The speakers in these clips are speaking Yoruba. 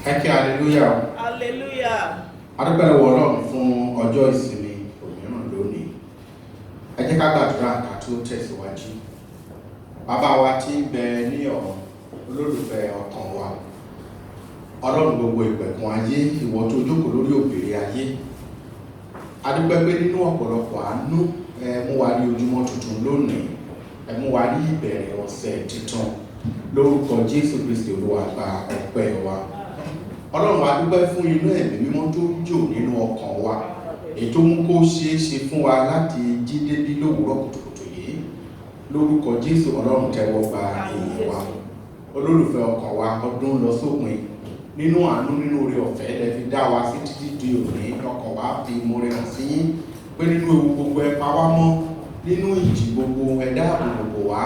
Ẹ kí hallelujah o. Hallelujah. A dúpẹ́ lọ́wọ́ Ọlọ́run fún ọjọ́ ìsinmi òmíràn lónìí. Ẹ jẹ́ ká gbàdúrà ká tó tẹ̀síwájú. Bàbá wa tí ń bẹ ní ọ̀run, olólùfẹ́ ọkàn wa, Ọlọ́run gbogbo ìpẹ̀kun ayé, ìwọ tó jókòó lórí òbèrè ayé, a dúpẹ́ pé nínú ọ̀pọ̀lọpọ̀ àánú, ẹ mú wa rí ojúmọ́ tuntun lónìí, ẹ mú wa rí ìbẹ̀rẹ̀ ọ̀sẹ̀ tuntun. Lórúkọ Jésù Kristi, Olúwa, gba ọpẹ́ wa. Ọlọ́run, a dúpẹ́ fún inú Ẹ̀mí Mímọ́ tó jò nínú ọkàn wa, èyí tó mú kó ṣeé ṣe fún wa láti jí débí lówùúrọ̀ kùtùkùtù yìí. Lórúkọ Jésù, Ọlọ́run, tẹ́wọ́ gba ìyìn wa. Olólùfẹ́ ọkàn wa, ọdún lọ sópin. Nínú àánú, nínú oore ọ̀fẹ́ lẹ fi dá wa sí títí di òní. Ọkàn wa fi ìmoore hàn sí yín pé nínú ewu gbogbo, ẹ pa wá mọ́. Nínú ìjì gbogbo, ẹ dáàbò bò wá.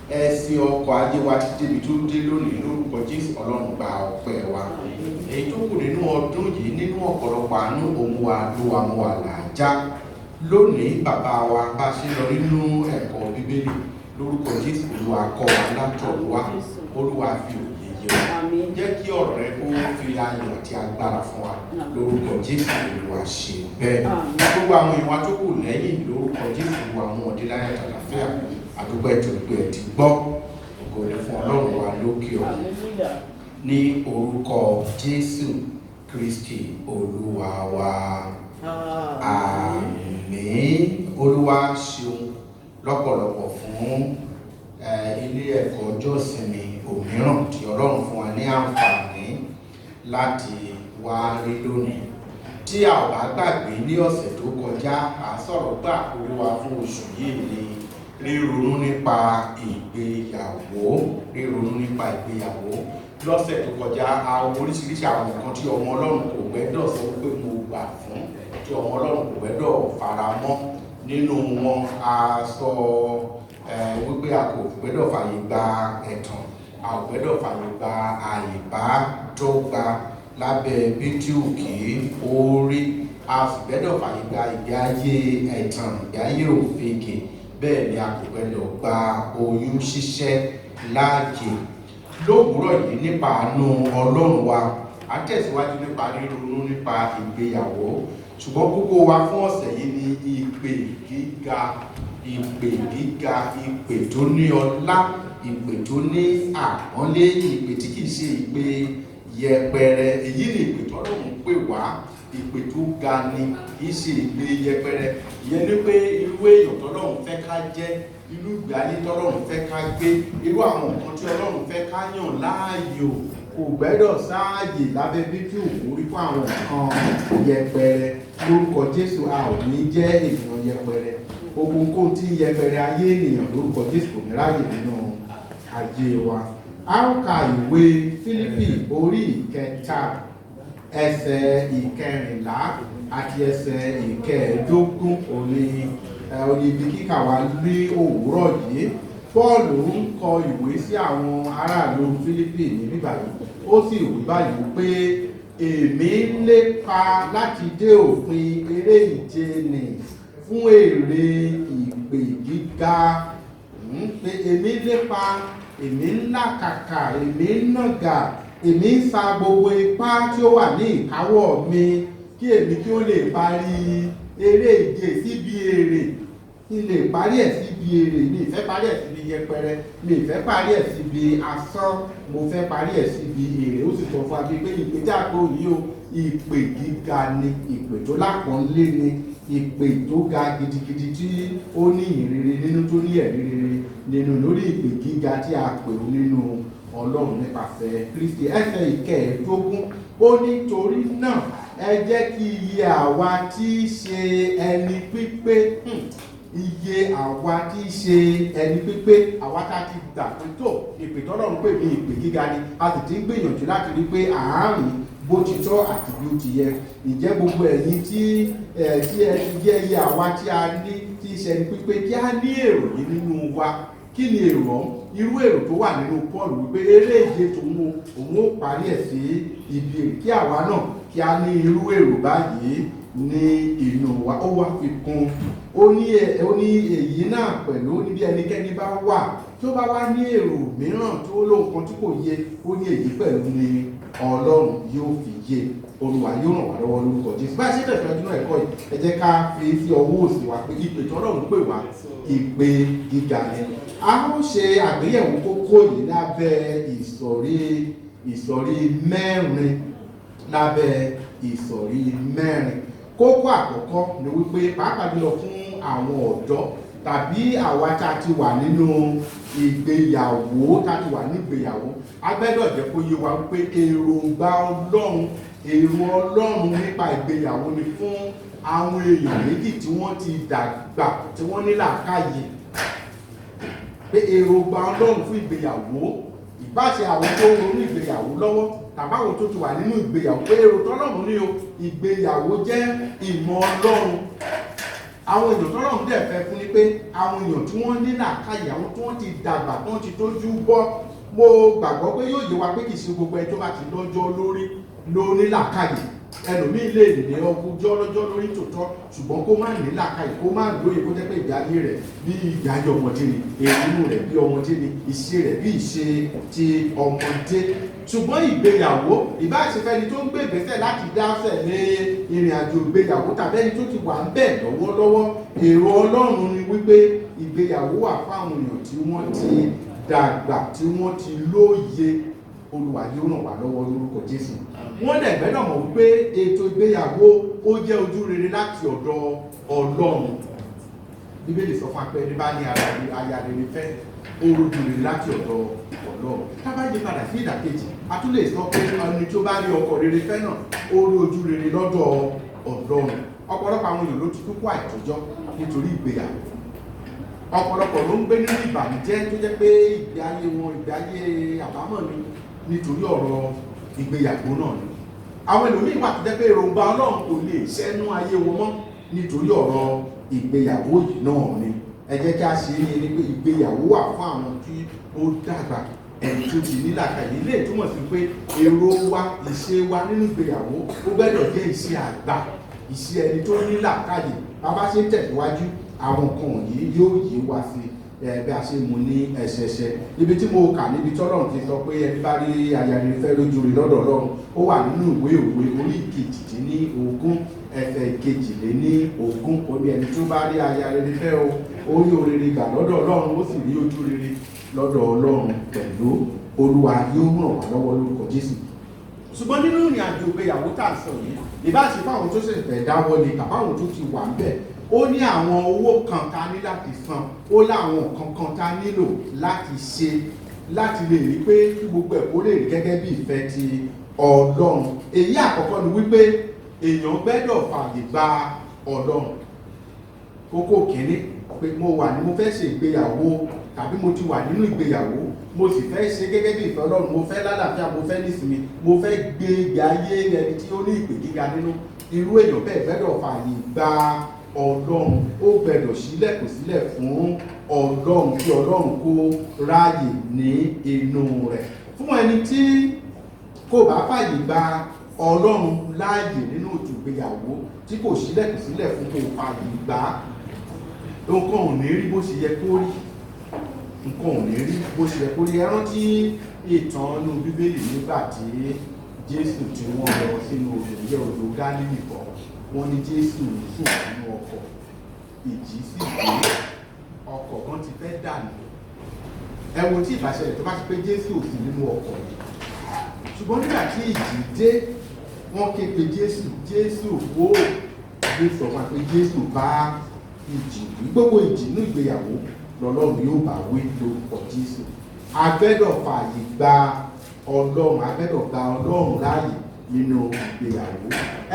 Ẹ sin ọkọ̀ ajé wa títí débi tó dé lónìí. Lórúkọ Jésù, Ọlọ́run, gba ọpẹ́ wa. Èyí tó kù nínú ọdún yìí, nínú ọ̀pọ̀lọpọ̀ àánú, òun wa ló wa mú wa làájá lónìí. Bàbá wa, bá a ṣe lọ nínú ẹ̀kọ́ Bíbélì, lórúkọ Jésù, Olúwa, kọ́ wa látọ̀run wá. Olúwa, fi òye yé wa. Àmín. Jẹ́ kí ọ̀rọ̀ rẹ kó fi ayọ̀ àti agbára fún wa. Lórúkọ Jésù, Olúwa, ṣe bẹ́ẹ̀. Àmín. Gbogbo àwọn ìwà tó kù lẹ́yìn, lórúkọ Jésù, Olúwa, àwọn ọ̀dẹ́ láyọ̀ àtàlàfíà. Àdúgbò ètò ìpè ẹ̀ ti gbọ́. Ògo ni fún Ọlọ́run wa lókè ọ̀run. Hallelujah. Ní orúkọ Jésù Kristi Olúwa wa, àmín. Olúwa ṣeun lọ́pọ̀lọpọ̀ fún ilé ẹ̀kọ́ ọjọ́ ìsinmi òmíràn tí Ọlọ́run fún wa ní àǹfààní láti wá rí lónìí. Tí a ò bá gbàgbé, ní ọ̀sẹ̀ tó kọjá, à sọ̀rọ̀ gbà àkórí wa fún oṣù yìí ní ríronú nípa ìgbéyàwó, ríronú nípa ìgbéyàwó. Lọ́sẹ̀ tó kọjá, àwọn oríṣiríṣi àwọn nǹkan tí ọmọ Ọlọ́run kò gbẹ́dọ̀ sọ pé mo gbà fún, tí ọmọ Ọlọ́run kò gbẹ́dọ̀ fara mọ́. Nínú wọn, a sọ wípé a kò gbẹ́dọ̀ fàyè gba ẹ̀tàn, a ò gbẹ́dọ̀ fàyè gba àìbádọ́gba lábẹ́ bídíò kí ó rí, a sì gbẹ́dọ̀ fàyè gba ìgbé ayé ẹ̀tàn, ìgbé ayé òfegè. Bẹ́ẹ̀ ni a kò gbẹ́dọ̀ gba oyún ṣíṣẹ́ láàyè. Lówùúrọ̀ yìí, nípa àánú Ọlọ́run wa, a tẹ̀síwájú nípa ríronú nípa ìgbéyàwó, ṣùgbọ́n kókó wa fún ọ̀sẹ̀ yìí ni ìpè gíga, ìpè gíga, ìpè tó ní ọlá, ìpè tó ní àpọ́nlé, ìpè tí kìí ṣe ìpè yẹpẹrẹ. Èyí ni ìpè tọ́lọ́run pè wá. Ìpè tó ga ni, kìí ṣe ìpè yẹpẹrẹ. Ìyẹn ni pé irú èèyàn tọ́lọ́run fẹ́ ká jẹ́, irú ìgbé ayé tọ́lọ́run fẹ́ ká gbé, irú àwọn nǹkan tí Ọlọ́run fẹ́ ká yàn láàyò, kò gbẹ́dọ̀ sáàyè lábẹ́ bí tí òkú rí fún àwọn nǹkan yẹpẹrẹ. Lórúkọ Jésù, a ò ní jẹ́ ènìyàn yẹpẹrẹ. Ohunkóhun tí ń yẹpẹrẹ ayé ènìyàn, lórúkọ Jésù, kò ní ráyè nínú ayé wa. A ó ka ìwé Fílípì orí 3, ẹsẹ̀ 14 àti ẹsẹ̀ 15. Òní ibi kíkà wa ní òwúrọ̀ yìí. Pọ́ọ̀lù ń kọ ìwé sí àwọn aráàlú Fílípì ní bíbáyìí. Ó sì wí báyìí pé, "Èmi ń lépa láti dé òpin eré ìje nì fún èrè ìpè gíga." Pé èmi ń lépa, èmi ń làkàkà, èmi ń nàgà, èmi ń sa gbogbo ipá tí ó wà ní ìkáwọ́ mi kí èmi kí ó lè parí eré ìje síbi èrè, kí n lè parí ẹ̀ síbi èrè. Mi ì fẹ́ parí ẹ̀ síbi yẹpẹrẹ, mi ì fẹ́ parí ẹ̀ síbi asán, mo fẹ́ parí ẹ̀ síbi èrè. Ó sì sọ fún wa bíi pé ìpè tí a kó yìí o, ìpè gíga ni, ìpè tó lápọ́nlé ni, ìpè tó ga gidigidi tí ó ní ìrere nínú, tó ní ẹ̀rí rere nínú, lórí ìpè gíga tí a pè ó nínú Ọlọ́run nípasẹ̀ Kristi. Ẹsẹ̀ 15, ó ní, "Torí náà, ẹ jẹ́ kí iye àwa tí í ṣe ẹni pípé." Iye àwa tí í ṣe ẹni pípé, àwa tá a ti gbà pé tó ìpè tọ́lọ́run pè ní ìpè gíga ni, a sì ti ń gbìyànjú láti rí pé àárín bó ti tọ́ àti bí ó ti yẹ. Ìjẹ́ gbogbo ẹ̀yin tí ẹ ti jẹ́ iye àwa tí a ní tí í ṣe ẹni pípé, kí á ní èrò yìí nínú wa. Kí ni èrò ọ̀hún? Irú èrò tó wà nínú Paul wípé eré ìje tòun, òun ó parí ẹ̀ sí ibi èrè, kí àwa náà kí a ní irú èrò báyìí ní inú wa. Ó wá fi kún, ó ní èyí náà pẹ̀lú níbi ẹnikẹ́ni bá wà tí ó bá wá ní èrò mìíràn tó lóhun kan tí kò yé, ó ní èyí pẹ̀lú ni. Ọlọ́run yóò fi yé. Olúwa yóò ràn wá lọ́wọ́ lórúkọ Jésù. Bá a ṣe tẹ̀síwájú náà ẹ̀kọ́ yìí, ẹ jẹ́ ká fi sí ọwọ́ òsì wa pé ìpè tí Ọlọ́run pè wá, ìpè gíga ni. A ó ṣe àgbéyẹ̀wò kókó yìí lábẹ́ ìsọ̀rí mẹ́rin, lábẹ́ ìsọ̀rí mẹ́rin. Kókó àkọ́kọ́ ni wípé pàápàá jùlọ fún àwọn ọ̀dọ́ tàbí àwa tá a ti wà nínú ìgbéyàwó, tá a ti wà ní ìgbéyàwó, a gbẹ́dọ̀ jẹ́ kó yé wa wípé èròǹgbà Ọlọ́run, èrò Ọlọ́run nípa ìgbéyàwó ni fún àwọn èèyàn méjì tí wọ́n ti dàgbà, tí wọ́n ní làákàyè. Pé èròǹgbà Ọlọ́run fún ìgbéyàwó, ìbáṣe àwọn tó ń ronú ìgbéyàwó lọ́wọ́ tàbí àwọn tó ti wà nínú ìgbéyàwó, pé èrò tọ́lọ́run ní o, ìgbéyàwó jẹ́ ìmọ̀ Ọlọ́run. Àwọn èèyàn tọ́lọ́run dẹ̀ fẹ́ fún ni pé àwọn èèyàn tí wọ́n ní làákàyè, àwọn tí wọ́n ti dàgbà, tí wọ́n ti tójú bọ́. Mo gbàgbọ́ pé yóò yé wa pé kì í ṣe gbogbo ẹni tó bá ti lọ́jọ́ lórí ló ní làákàyè. Ẹlòmíì lè ní ọgójọ́ lọ́jọ́ lórí tòótọ́, ṣùgbọ́n kó má ní làákàyè, kó má lóye, kó jẹ́ pé ìgbé ayé rẹ̀ bí ìgbé ayé ọmọdé ni, èrò rẹ̀ bí ọmọdé ni, ìṣe rẹ̀ bí ìṣe ti ọmọdé. Ṣùgbọ́n ìgbéyàwó, ìbáṣepẹ́ni tó ń gbé ìgbésẹ̀ láti dáṣẹ̀ lé ìrìn àjò ìgbéyàwó tàbí ẹni tó ti wà ń bẹ̀ lọ́wọ́lọ́wọ́, èrò Ọlọ́run ni wípé ìgbéyàwó wà fáwọn èèyàn tí wọ́n ti dàgbà, tí wọ́n ti lóye. Olúwa yóò ràn wá lọ́wọ́ lórúkọ Jésù. Wọ́n dẹ̀ gbẹ́dọ̀ mọ̀ wípé ètò ìgbéyàwó ó jẹ́ ojú rere láti ọ̀dọ̀ Ọlọ́run. Bíbélì sọ fún apẹ́ ní bá ní aya rere fẹ́, ó rojú rere láti ọ̀dọ̀ Ọlọ́run. Tá bá yí padà sí ìdàkejì, a tún lè sọ pé ẹni tó bá rí ọkọ rere fẹ́ náà, ó rí ojú rere lọ́dọ̀ Ọlọ́run. Ọ̀pọ̀lọpọ̀ àwọn èèyàn ló ti kúkú àìtọ́jọ́ nítorí ìgbéyàwó. Ọ̀pọ̀lọpọ̀ ló ń gbé nínú ìbànújẹ́ tó jẹ́ pé ìgbé ayé wọn, ìgbé ayé àbámọ̀ ni nítorí ọ̀rọ̀ ìgbéyàwó náà ni. Àwọn ẹlòmíín wà tó jẹ́ pé èròǹgbà Ọlọ́run kò lè ṣẹ́nu ayé wọn mọ́ nítorí ọ̀rọ̀ ìgbéyàwó yìí náà ni. Ẹ jẹ́ kí a ṣe é ní pé ìgbéyàwó wà fún àwọn tí ó dàgbà, ẹni tó ti ní làákàyè. Ilé ìtumọ̀ sí pé èrò wa, ìṣe wa nínú ìgbéyàwó ó gbẹ́dọ̀ jẹ́ ìṣe àgbà, ìṣe ẹni tó ní làákàyè. Bàbá ṣe ń tẹ̀síwájú, àwọn nǹkan yìí yóò yé wa sí bí a ṣe mú ní ẹsẹẹsẹ. Ibi tí mo kà níbi tí Ọlọ́run ti sọ pé ẹni bá rí aya rere fẹ́ lójú rere lọ́dọ̀ Ọlọ́run, ó wà nínú ìwé Òwe orí 18 ẹsẹ̀ 22. Ó ní ẹni tó bá rí aya rere fẹ́ o, ó rí orere gbà lọ́dọ̀ Ọlọ́run, ó sì rí ojú rere lọ́dọ̀ Ọlọ́run pẹ̀lú. Olúwa yóò ràn wá lọ́wọ́ lórúkọ Jésù. Ṣùgbọ́n nínú ìrìn àjò ìgbéyàwó tá a sọ yìí, ìbáṣe fáwọn tó ṣẹ̀ṣẹ̀ fẹ́ dáwọ́ ni tàbí àwọn tó ti wà ń bẹ̀, ó ní àwọn owó kan ta ní láti san, ó láwọn nǹkan kan ta nílò láti ṣe láti lè rí pé kí gbogbo ẹ̀ kó lè rí gẹ́gẹ́ bí ìfẹ́ ti Ọlọ́run. Èyí àkọ́kọ́ ni wípé èèyàn gbẹ́dọ̀ fààyè gba Ọlọ́run. Kókó kìíní pé mo wà ní mo fẹ́ ṣe ìgbéyàwó tàbí mo ti wà nínú ìgbéyàwó, mo sì fẹ́ ṣe gẹ́gẹ́ bí ìfẹ́ Ọlọ́run, mo fẹ́ lálàáfíà, mo fẹ́ nísinmi, mo fẹ́ gbé ìgbé ayé ẹni tí ó ní ìpè gíga nínú. Irú èèyàn bẹ́ẹ̀ gbẹ́dọ̀ fààyè gba Ọlọ́run, ó gbẹ́dọ̀ ṣílẹ̀kùn sílẹ̀ fún Ọlọ́run kí Ọlọ́run kó ráàyè ní inú rẹ̀. Fún ẹni tí kò bá fààyè gba Ọlọ́run láàyè nínú ètò ìgbéyàwó, tí kò ṣílẹ̀kùn sílẹ̀ fún, kò fààyè gbà, nǹkan ò ní rí bó ṣe yẹ kó rí. Nǹkan ò ní rí bó ṣe yẹ kó rí. Ẹ rántí ìtàn inú Bíbélì nígbà tí Jésù tí wọ́n lọ sínú odò, ìyẹ́ odò Gálílì kọ́, wọ́n ní Jésù sùn nínú ọkọ̀, ìjì sì dé, ọkọ̀ kan ti fẹ́ dànù. Ẹ wo tí ìbáṣẹlẹ̀ tó bá ti pé Jésù ò sí nínú ọkọ̀ yìí. Ṣùgbọ́n nígbà tí ìjì dé, wọ́n ké pe Jésù, Jésù wò ó. Jésù sọ fún wa pé Jésù bá ìjì wí. Gbogbo ìjì nínú ìgbéyàwó lọ́lọ́run yóò bá wí lórúkọ Jésù. A gbẹ́dọ̀ fààyè gba Ọlọ́run, a gbẹ́dọ̀ gba Ọlọ́run láàyè nínú ìgbéyàwó.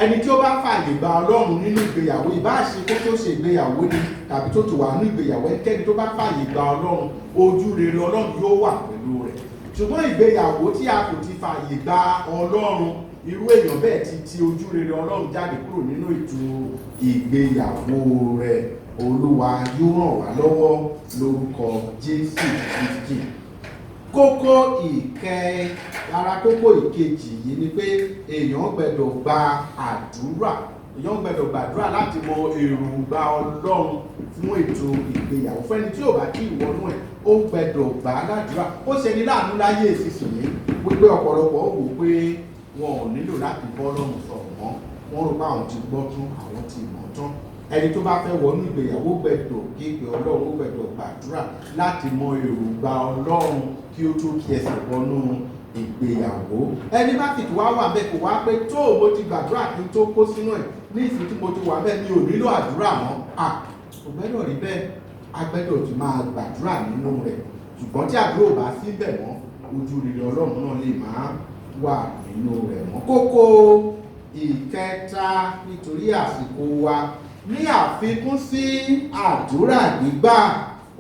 Ẹni tí ó bá fààyè gba Ọlọ́run nínú ìgbéyàwó, ìbáṣe kó tó ṣe ìgbéyàwó ni tàbí tó ti wà nínú ìgbéyàwó, ẹnikẹ́ni tó bá fààyè gba Ọlọ́run, ojú rere Ọlọ́run yóò wà pẹ̀lú rẹ̀. Ṣùgbọ́n ìgbéyàwó tí a kò ti fààyè gba Ọlọ́run, irú èèyàn bẹ́ẹ̀ ti ti ojú rere Ọlọ́run jáde kúrò nínú ètò ìgbéyàwó rẹ̀. Olúwa yóò ràn wá lọ́wọ́ lórúkọ Jésù Kristi. Kókó ìkẹ́ ara kókó ìkejì yìí ni pé èèyàn gbẹ́dọ̀ gba àdúrà. Èèyàn gbẹ́dọ̀ gbàdúrà láti mọ èròǹgbà Ọlọ́run fún ètò ìgbéyàwó. Fẹ́ni tí ò bá tí ì wọnú ẹ̀, ó gbẹ́dọ̀ gbà ládùúrà. Ó ṣe ní láàánú láyé ìsinsìnyí wípé ọ̀pọ̀lọpọ̀ wò pé Wọn ò nílò láti bọ́ Ọlọ́run sọ̀rọ̀ mọ́. Wọ́n rò pé àwọn ti gbọ́ tán, àwọn ti mọ̀ tán. Ẹni tó bá fẹ́ wọnú ìgbéyàwó gbẹ̀dọ̀ képe Ọlọ́run, ó gbẹ̀dọ̀ gbàdúrà láti mọ èròǹgbà Ọlọ́run kí ó tó kí ẹsẹ̀ wọnú ìgbéyàwó. Ẹni bá sì tún wá wà bẹ́ẹ̀ kò wá pé tó mo ti gbàdúrà kí n tó kó sínú ẹ̀, ní ìsìn tí mo ti wà bẹ́ẹ̀ mi ò nílò àdúrà mọ́. Kò gbẹ́dọ̀ rí bẹ́ẹ̀, a gbẹ́dọ̀ ti máa gbàdúrà nínú rẹ̀. Ṣùgbọ́n tí àdúrà ò bá síbẹ̀ mọ́, ojú rere Ọlọ́run náà lè máa wà nínú rẹ̀ mọ́. Kókó ìkẹta nítorí àsìkò wa, ní àfikún sí àdúrà gbígbà,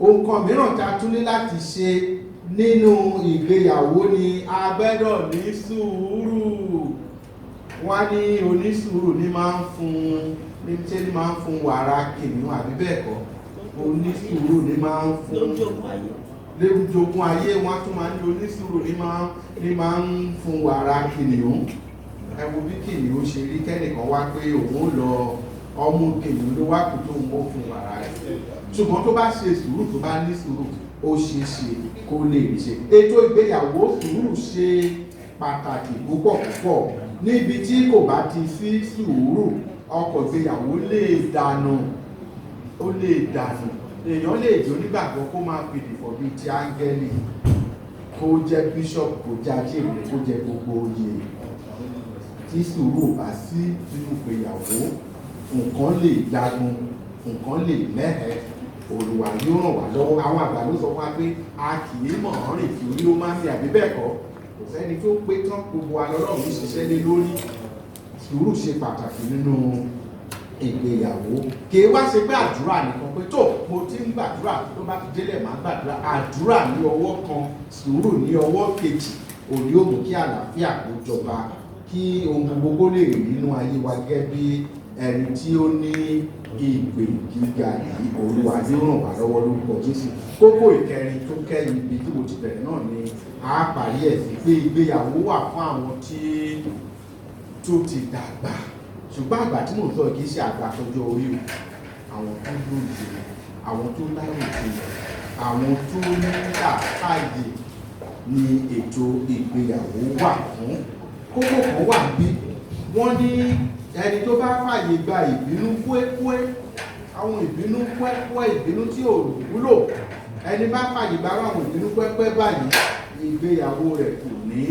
ohun kan mìíràn tá a tún ní láti ṣe nínú ìgbéyàwó ni a gbẹ́dọ̀ ní sùúrù. Wọ́n ní onísùúrù ní máa ń fún ní ṣé ní máa ń fún wàrà kìnìún àbí bẹ́ẹ̀ kọ́. Onísùúrù ní máa ń fún lójoogun ayé. Wọ́n tún máa ń ní onísùúrù ní máa ń fún wàrà kìnìún. Ẹ wo bí kìnìún ṣe rí, kẹ́nìkan wá pé òun ó lọ ọmú kìnìún ló wá kù tó ń mú fún wàrà rẹ̀. Ṣùgbọ́n tó bá ṣe sùúrù, tó bá ní sùúrù, ó ṣeé ṣe kó lè rí ṣe. Ètò ìgbéyàwó, sùúrù ṣe pàtàkì púpọ̀ púpọ̀. Níbi tí kò bá ti sí sùúrù, ọkọ̀ ìgbéyàwó lè dànù, ó lè dànù. Èèyàn lè jẹ́ onígbàgbọ́ kó máa fìdí fọ̀ bíi ti áńgẹ́lì, kó jẹ́ bíṣọ̀pù, kó jẹ́ ajíhìnrere, kó jẹ́ gbogbo oyè. Tí sùúrù ò bá sí nínú ìgbéyàwó, nǹkan lè jagun, nǹkan lè mẹ́hẹ̀. Olúwa yóò ràn wá lọ́wọ́. Àwọn àgbà ló sọ fún wa pé a kì í mọ̀ ọ́n rìn kí orí ó máa ń mi àbí bẹ́ẹ̀ kọ́. Kò sẹ́ni tó pé tán, gbogbo wa lọ́lọ́run ń ṣiṣẹ́ lé lórí. Sùúrù ṣe pàtàkì nínú ìgbéyàwó. Kì í wá ṣe pé àdúrà nìkan pé tó mo ti ń gbàdúrà, tó bá ti délẹ̀ máa gbàdúrà. Àdúrà ní ọwọ́ kan, sùúrù ní ọwọ́ kejì, òní ó mú kí àlàáfíà kó jọba, kí ohun gbogbo lè rí nínú ayé wa gẹ́gẹ́ bí ẹni tí ó ní ìpè gíga yìí. Olúwa yóò ràn wá lọ́wọ́ lórúkọ Jésù. Kókó ìkẹrin tó kẹ́yìn ibi tí mo ti bẹ̀rẹ̀ náà ni a parí ẹ̀ sí, pé ìgbéyàwó wà fún àwọn tí tó ti dàgbà. Ṣùgbọ́n àgbà tí mò ń sọ kì í ṣe àgbà tọjọ́ orí o. Àwọn tó lóye, àwọn tó láròjinlẹ̀, àwọn tó ní làákàyè ni ètò ìgbéyàwó wà fún. Kókó kan wà bí wọ́n ní ẹni tó bá fàyè gba ìbínú kúẹ́kúẹ́, àwọn ìbínú kúẹ́kúẹ́, ìbínú tí ò wúlò, ẹni bá fàyè gba àwọn ìbínú kúẹ́kúẹ́ báyìí, ìgbéyàwó rẹ̀ kò ní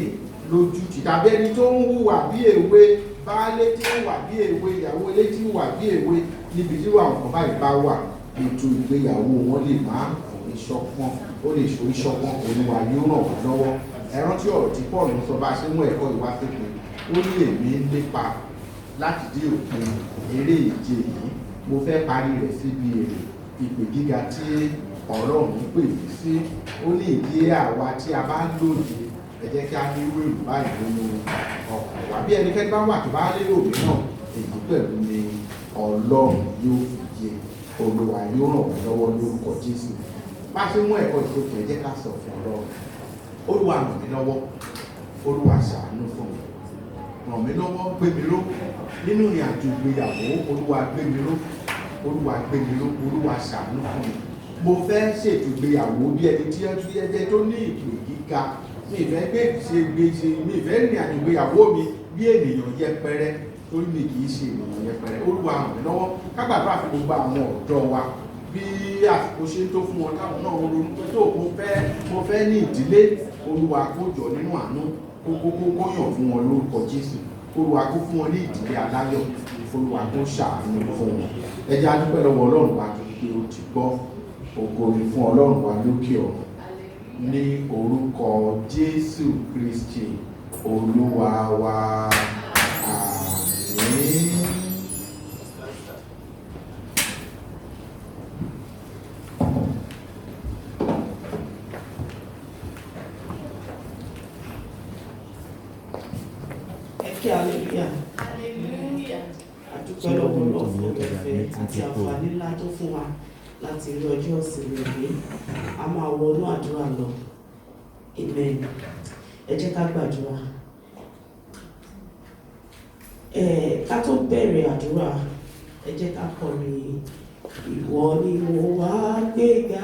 lójútì. Tàbí ẹni tó ń hùwà bí èwe, baálé tí ń hùwà bí èwe, ìyàwó ilé tí ń hùwà bí èwe, níbi tí àwọn kan báyìí bá wà, ètò ìgbéyàwó wọn lè má forí ṣọpọ́n, ó lè forí ṣọpọ́n. Olúwa yóò ràn wá lọ́wọ́. Ẹ rántí ọ̀rọ̀ tí Paul ń sọ bá a ṣe mú ẹ̀kọ́ ìwá sópin. Ó ní èmi ń lépa láti dé òpin eré ìje yìí, mo fẹ́ parí rẹ̀ síbi èrè ìpè gíga tí Ọlọ́run pè mí sí. Ó ní ìdí àwa tí a bá lóye, ẹ jẹ́ kí a ní irú èrò báyìí nínú ọkàn wa. Bí ẹnikẹ́ni bá wà tó bá lérò mìíràn, èyí pẹ̀lú ni Ọlọ́run yóò fi yé. Olúwa yóò ràn wá lọ́wọ́ lórúkọ Jésù. Bá ṣe mú ẹ̀kọ́ ìsopọ̀, ẹ jẹ́ ká sọ fún Ọlọ́run. Olúwa ràn mí lọ́wọ́, Olúwa ṣàánú fún mi, ràn mí lọ́wọ́, gbé mi ró nínú ìrìn àjò ìgbéyàwó. Olúwa gbé mi ró, Olúwa gbé mi ró, Olúwa ṣàánú fún mi. Mo fẹ́ ṣètò ìgbéyàwó bí ẹni tí ó ti ẹjẹ tó ní ìpè gíga. Mi ìfẹ́ gbé ṣe gbé ṣe, mi ìfẹ́ rìnrìn àjò ìgbéyàwó mi bí ènìyàn yẹpẹrẹ, torí mi kì í ṣe ènìyàn yẹpẹrẹ. Olúwa ràn mí lọ́wọ́. Ká gbàdúrà fún gbogbo àwọn ọ̀dọ́ wa bí àsìkò ṣe ń tó fún wọn, káwọn náà ronú pé tó mo fẹ́ ní ìdílé. Olúwa kó jọ nínú àánú, kó kó kó kó yàn fún wọn lórúkọ Jésù. Olúwa kó fún wọn ní ìdílé aláyọ̀, Olúwa kó ṣàánú fún wọn. Ẹ jẹ́ a dúpẹ́ lọ́wọ́ Ọlọ́run wa torí pé ó ti gbọ́. Ògo ni fún Ọlọ́run wa lókè ọ̀run. Ní orúkọ Jésù Kristi Olúwa wa. Àmín. Ẹ kí hallelujah. Hallelujah. A dúpẹ́ lọ́wọ́ Ọlọ́run fún oore-ọ̀fẹ́ àti àǹfààní ńlá tó fún wa láti rí ọjọ́ ìsinmi òní. A máa wọnú àdúrà lọ. Amen. Ẹ jẹ́ ká gbàdúrà. Ká tó bẹ̀rẹ̀ àdúrà, ẹ jẹ́ ká kọrin. Ìwọ ni mo wá gbéga,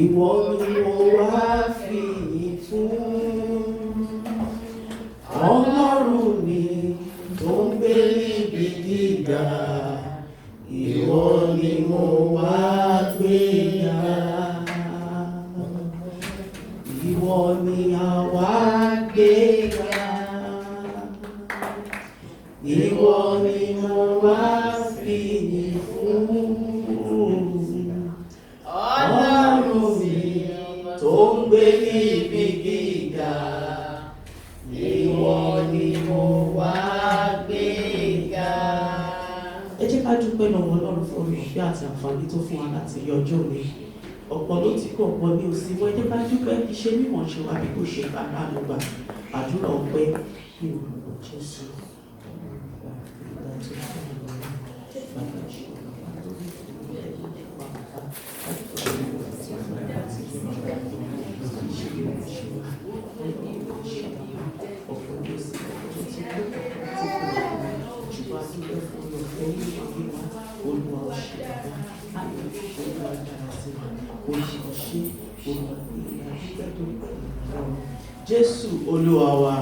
ìwọ ni mo wá fìyìn fún. Ọlọ́run mi tó ń gbé níbi gíga, ìwọ ni mo wá gbé ga. Ìwọ ni àwa gbé ga. Ìwọ ni mo wá fìyìn fún. Ọlọ́run mi tó ń gbé níbi gíga, ìwọ ni mo wá gbé ga. Ẹ jẹ́ ká dúpẹ́ lọ́wọ́ Ọlọ́run fún oore ọ̀fẹ́ àti àǹfààní tó fún wa láti rí ọjọ́ òní. Ọ̀pọ̀ ló ti kú, ọ̀pọ̀ ní òsì wọ́n. Ẹ jẹ́ ká dúpẹ́. Kì í ṣe mímọ̀ ṣe wa bí kò ṣe bàbá àlùgbà. Àdúrà ọpẹ́ ní orúkọ Jésù. Jésù Olúwa wa,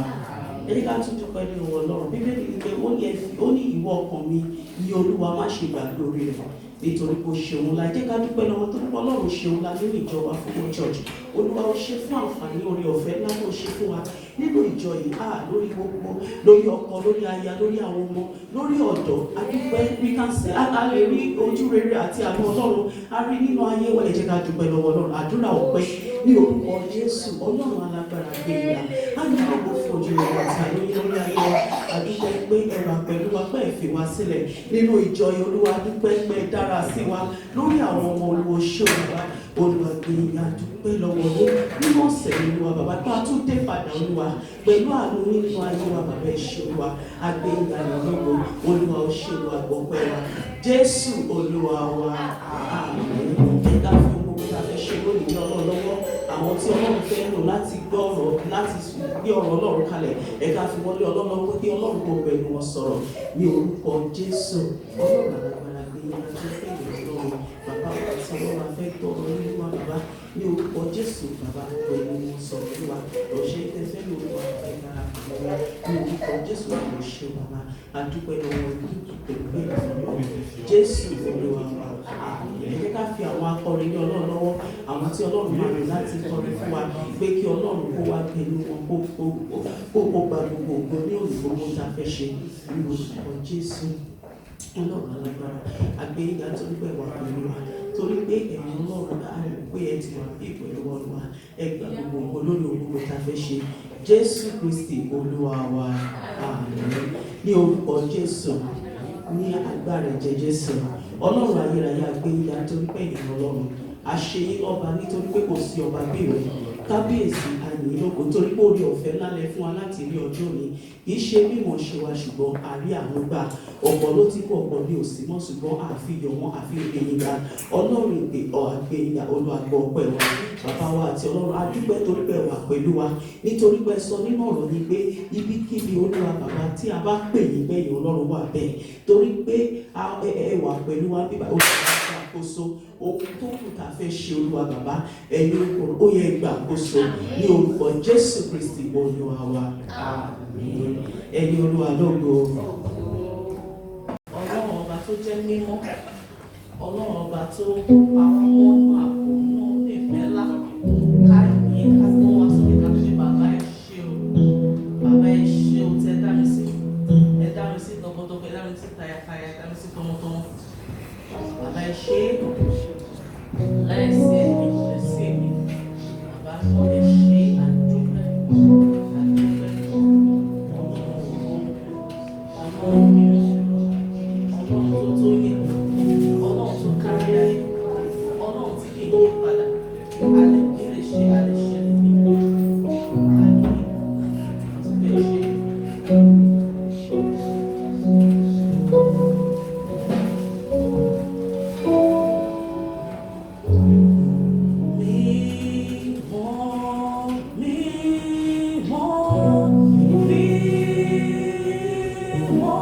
ẹ jẹ́ ká tún dúpẹ́ ní ọwọ́ Ọlọ́run. Bíbélì ní pé ó ní ó ní, "Ìwọ ọkàn mi, ní Olúwa, má ṣe gbàgbé orí rẹ̀, nítorí kò ṣeun la." Jẹ́ ká dúpẹ́ lọ́wọ́ tó dúpẹ́. Ọlọ́run ṣeun la nínú ìjọ wa fún Church. Olúwa, ó ṣe fún àǹfààní orí ọ̀fẹ́ ńlá tó ṣe fún wa nínú ìjọ yìí, lórí gbogbo, lórí ọkọ, lórí aya, lórí àwọn ọmọ, lórí ọ̀dọ́. Adúpẹ́. We can see, a lè rí ojú rere àti àánú Ọlọ́run, a rí nínú ayé wa. Ẹ jẹ́ ká dúpẹ́ lọ́wọ́ Ọlọ́run. Àdúrà ọpẹ́ ní orúkọ Jésù. Ọlọ́run alágbára, gbé ìyá á ní gbogbo fún ojú rere àti àánú lórí ayé wa. Adúpẹ́ pé ẹ wà pẹ̀lú wa, pé ẹ fi wá sílẹ̀ nínú ìjọ yìí. Olúwa, dúpẹ́ pé ẹ dára sí wa lórí àwọn ọmọ. Olúwa, ṣé Olúwa. Olúwa, gbé ìyá. Dúpẹ́ lọ́wọ́ yín nínú ọ̀sẹ̀. Olúwa bàbá, tó a tún dé padà, Olúwa, pẹ̀lú àánú nínú ayé wa. Bàbá, ẹ ṣé Olúwa. Agbé ìyá lọ́wọ́. Olúwa, ó ṣé. Olúwa, gbọ́pẹ́ wa. Jésù Olúwa wa, àmín. Ẹ ká fi ohun gbogbo tá a fẹ́ ṣe lónìí ní Ọlọ́run lọ́wọ́. Àwọn tí Ọlọ́run fẹ́ lò láti gbọ́ ọ̀rọ̀, láti gbé ọ̀rọ̀ Ọlọ́run kalẹ̀, ẹ ká fi wọlé Ọlọ́run lọ́wọ́ pé Ọlọ́run kò pẹ̀lú wọn sọ̀rọ̀ ní orúkọ Jésù. Ọlọ́run alágbára, gbé yín láti fẹ́ ìrọ̀lọ́run. Bàbá wa tí Ọlọ́run afẹ́ gbọ́ ọ̀rọ̀ nínú wa, bàbá, ní orúkọ Jésù, bàbá, pẹ̀lú wọn sọ̀rọ̀. Olúwa, ọ̀ṣẹ́ tẹ́fẹ́ lórúkọ àfẹ́ dára pẹ̀lú wọn ní orúkọ Jésù. Àwọn òṣè bàbá, adúpẹ́ lọ́wọ́ yín pẹ̀lú bẹ́ẹ̀ ìfọ̀yọ́. Jésù Olúwa wa, àmín. Ẹ jẹ́ ká fi àwọn akọrin ní Ọlọ́run lọ́wọ́, àwọn tí Ọlọ́run máa lò láti kọrin fún wa, pé kí Ọlọ́run kó wá pẹ̀lú wọn, kó gba gbogbo ògo ní òní gbogbo tá a fẹ́ ṣe ní orúkọ Jésù. Ọlọ́run alágbára, àgbéyìnká, torí pé wà pẹ̀lú wa, torí pé ẹ̀yin Ọlọ́run á rí pé ẹ ti wà bí pẹ̀lú wọn wa. Ẹ gba gbogbo ògo lórí ohun gbogbo tá a fẹ́ ṣe. Jésù Kristi Olúwa wa, àmín. Ní orúkọ Jésù, ní agbára ẹ̀jẹ̀ Jésù. Ọlọ́run ayérayé, àgbéyìnká, torí pé ẹ̀yin Ọlọ́run àṣeyín lọ́ba, nítorí pé kò sí ọba bí rẹ̀. Kábíyèsí, àyìn lógo, torí pé orí ọ̀fẹ́ ńlá lẹ fún wa láti rí ọjọ́ òní. Kì í ṣe mímọ̀ ṣe wa, ṣùgbọ́n àrí àánú gbà. Ọ̀pọ̀ ló ti kú, ọ̀pọ̀ ní òsì mọ́, ṣùgbọ́n àfihàn wọn àfi ìgbéyìnga. Ọlọ́run ìpè ọ̀ àgbéyìnga. Olúwa, gbọ́ ọpẹ́ wa. Bàbá wa àti Ọlọ́run, a dúpẹ́ torí pé wà pẹ̀lú wa, nítorí pé sọ nínú ọ̀rọ̀ ni pé ibikíbi, Olúwa bàbá, tí a bá pè yín bẹ́yìn, Ọlọ́run wà bẹ́ẹ̀, torí pé ẹ wà pẹ̀lú wa bíbá. Olúwa, gbàkóso ohun tó kù tá a fẹ́ ṣe. Olúwa bàbá, ẹ̀yin ó yẹ gbàkóso ní orúkọ Jésù Kristi Olúwa wa, àmín. Ẹ̀yin Olúwa lógo. Ọlọ́run ọba tó jẹ́ mímọ́, Ọlọ́run ọba tó pa wá mọ́ àpò mọ́ ìfẹ́ ńlá, ká yìn, ká gbọ́ wá sókè, ká fi bàbá, ẹ ṣé o. Bàbá, ẹ ṣé o tẹ dá mi sí. Ẹ dá mi sí tọkọtọkọ, ẹ dá mi sí tayataya, ẹ dá mi sí tọmọtọmọ. Bàbá, ẹ ṣé. Láìsí ẹ̀mí ẹ sí èmi. Bàbá, ẹ ṣé. Àdúpẹ́, àdúpẹ́. Ọlọ́run mímọ́, Ọlọ́run tó tó yẹ, Ọlọ́run tó kárí ayé, Ọlọ́run tí kì í yí padà. Alẹ́ kí lè ṣe, alẹ́ ṣe lè ní àní àti bẹ́ẹ̀ ṣe. Mímọ́, mímọ́, mímọ́.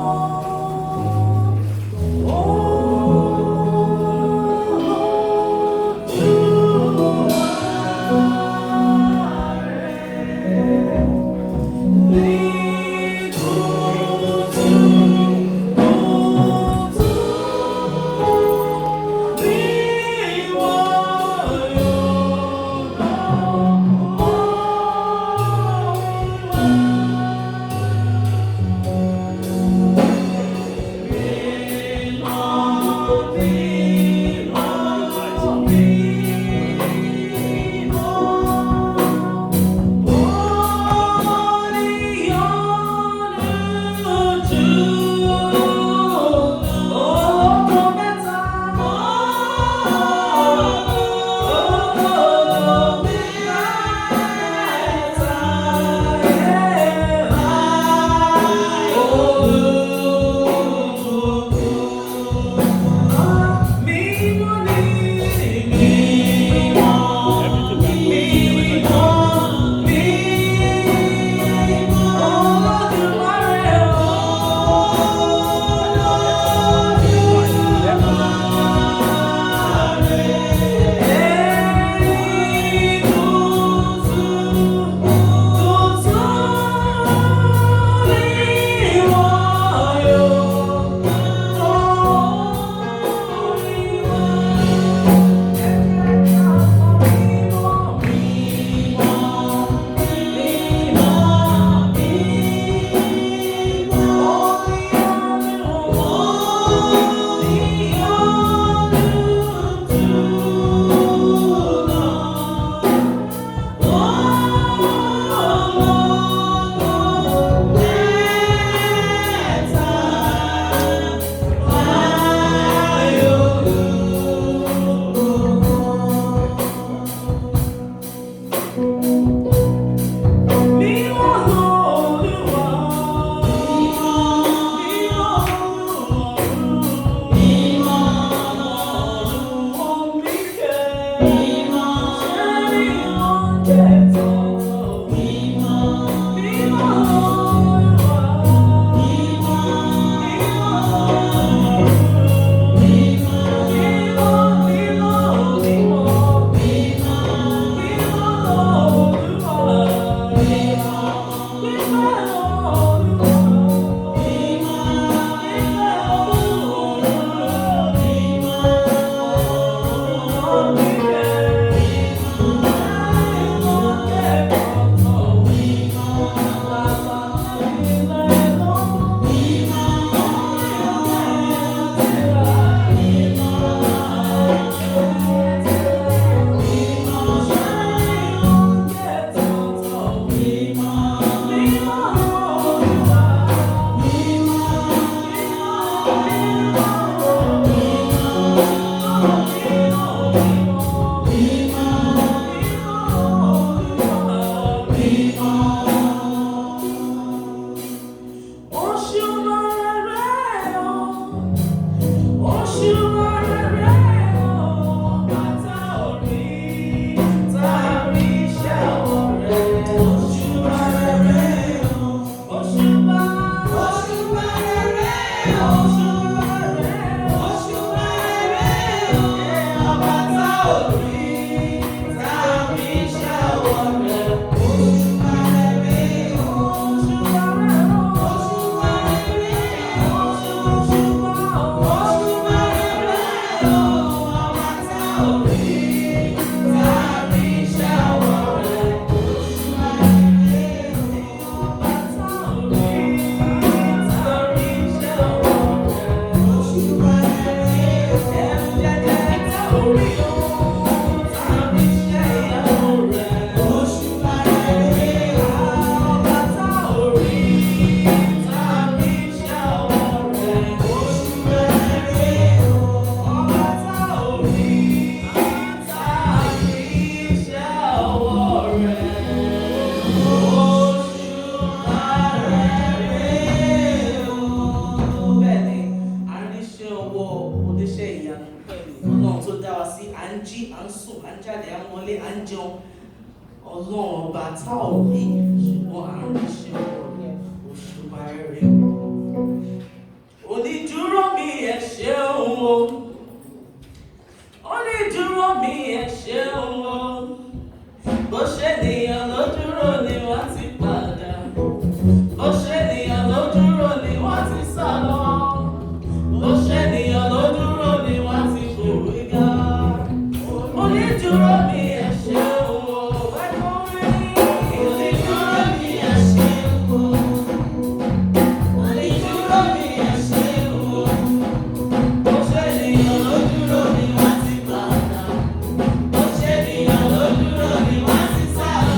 Bẹ́ẹ̀ ni, a rí iṣẹ́ ọwọ́ oníṣẹ́ ìyanu. Ọlọ́run tó dá wa sí, à ń jí, à ń sùn, à ń jáde, à ń wọlé, à ń jẹun. Ọlọ́run ọba tá ò rí, ṣùgbọ́n à ń rí iṣẹ́ ọwọ́ rẹ̀. Òṣùbà rere o. Onídúró mi, ẹ ṣeun o. Onídúró mi, ẹ ṣeun o. Bó ṣe nìyàn ló dúró ni wọ́n ti padà. Bó ṣe nìyàn ló dúró ni wọ́n ti sá lọ. Bó ṣe nìyàn ló dúró ni wọ́n ti fòrí ga. Onídúró mi, ẹ ṣeun o. Ẹkún rí. Onídúró mi, ẹ ṣeun o. Onídúró mi, ẹ ṣeun o. Bó ṣe nìyàn ló dúró ni wọ́n ti padà. Bó ṣe nìyàn ló dúró ni wọ́n ti sá lọ.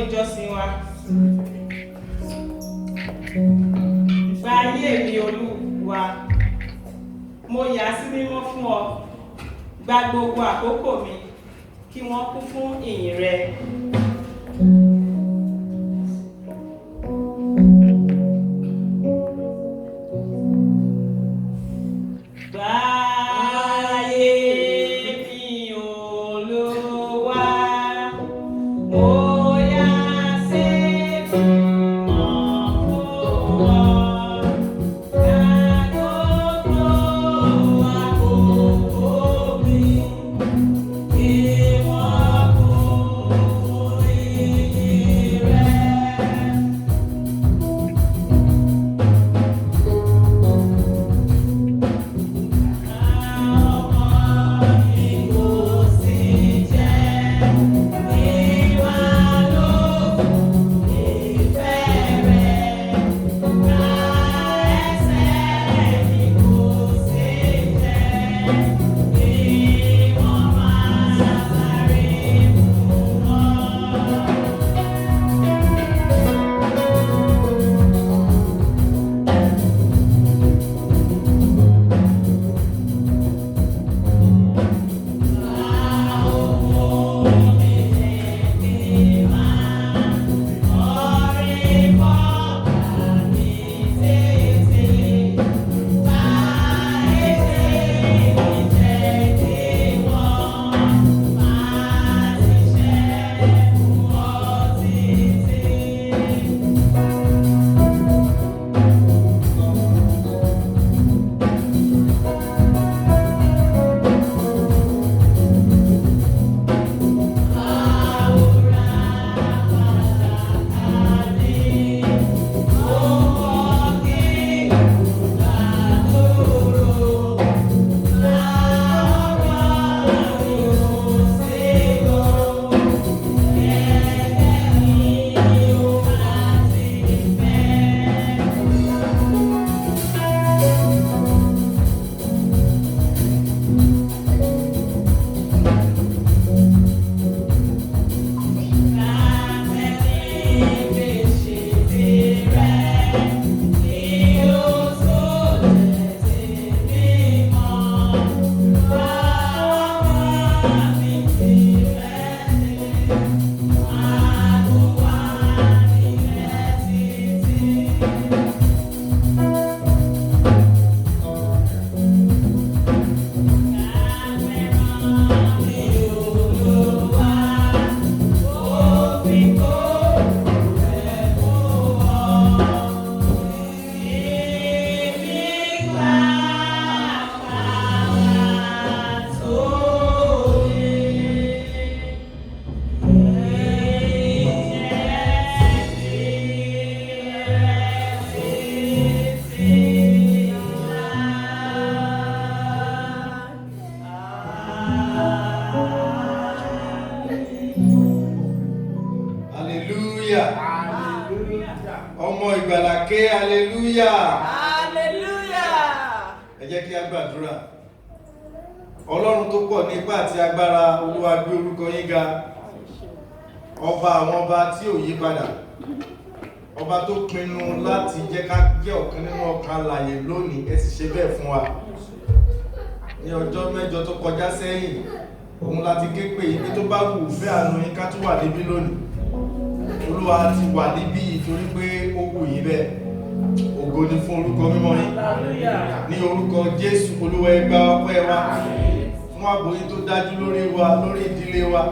Orin ìjọsìn wa. Gba ayé mi, Olúwa, mo yà á sí mímọ́ fún ọ. Gba gbogbo àkókò mi kí wọ́n kún fún ìyìn rẹ. Gba ayé mi, Olúwa, mo yà sí mímọ́ fún ọ. Gba gbogbo àkókò mi kí wọ́n kún fún ìyìn rẹ. Hallelujah. Ọmọ ìgbàlà ké hallelujah. Hallelujah. Ẹ jẹ́ kí a gbàdúrà. Ọlọ́run tó pọ̀ ní ipá àti agbára, Olúwa, gbé orúkọ yín ga. Ọba àwọn ọba tí ò yí padà. Ọba tó pinnu láti jẹ́ ká jẹ́ ọ̀kan nínú ọkàn alààyè lónìí, ẹ sì ṣe bẹ́ẹ̀ fún wa. Ní ọjọ́ 8 tó kọjá sẹ́yìn, òun láti ké pè yín pé tó bá wù fẹ́ àánú yín ká tún wà níbí lónìí. Olúwa, ti wà níbí yìí torí pé ó wù yín bẹ́ẹ̀. Ògo ni fún orúkọ mímọ́ yín. Ní orúkọ Jésù, Olúwa, ẹ gba ọpẹ́ wa fún ààbò yín tó dájú lórí wa, lórí ìdílé wa.